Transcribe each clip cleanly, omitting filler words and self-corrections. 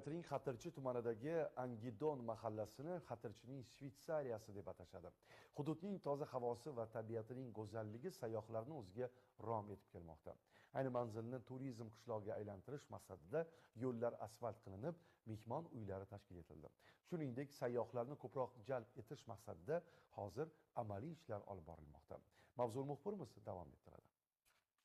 Viloyatining Xatirchi tumanidagi Angidon mahallasini Xatirchining Shvetsariyasi deb atashadi. Hududning toza havosi va tabiatining go'zalligi sayyohlarni o'ziga rom etib kelmoqda. Ayni manzilni turizm qishlog'iga aylantirish maqsadida yo'llar asfalt qilinib, mehmon uylari tashkil etildi. Shuningdek, sayyohlarni ko'proq jalb etish maqsadida hozir amaliy ishlar olib borilmoqda. Mavzuni muxbirimiz davom ettiradi.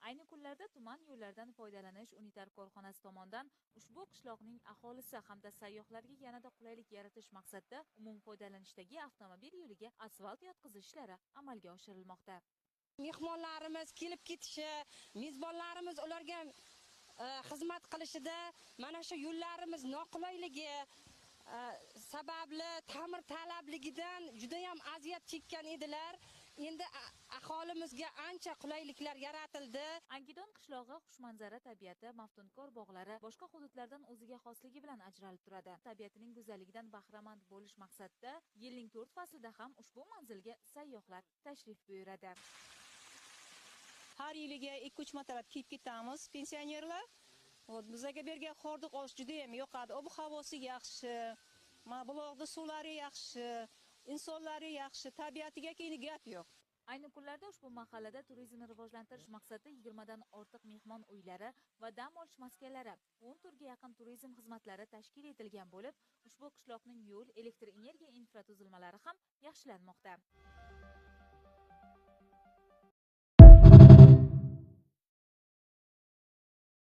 Ayni kunlarda tuman yo'llaridan foydalanish unitar korxonasi tomonidan ushbu qishloqning aholisi hamda sayyohlarga yanada qulaylik yaratish maqsadida umum foydalanishdagi avtomobil yo'liga asfalt yotqizish ishlari amalga oshirilmoqda. Mehmonlarimiz kelib ketishi, mezbonlarimiz ularga xizmat qilishida mana shu yo'llarimiz noqulayligi sababli ta'mir talabligidan juda ham aziyat chekkan edilar. Endi aholimizga ancha qulayliklar yaratildi. Angidon qishlog'i xushmanzara tabiati, maftunkor bog'lari boshqa hududlardan o'ziga xosligi bilan ajralib turadi. Tabiatining go'zalligidan bahramand bo'lish maqsadida yilning 4 faslida ham ushbu manzilga sayyohlar tashrif buyuradi. Har yiliga 2-3 martalab kelib ketamiz pensionerlar. Bizga bergan hordiq olish juda ham yoqadi. Ob-havosi yaxshi, mana buloqda suvlari yaxshi, insonlari yaxshi, tabiatiga keyin gap yo'q. Ayni kunlarda ushbu mahallada turizmni rivojlantirish maqsadida 20 dan ortiq mehmon uylari va dam olish maskanlari, 10 turga yaqin turizm xizmatlari tashkil etilgan bo'lib, ushbu qishloqning yo'l, elektr energiya infratuzilmalari ham yaxshilanmoqda.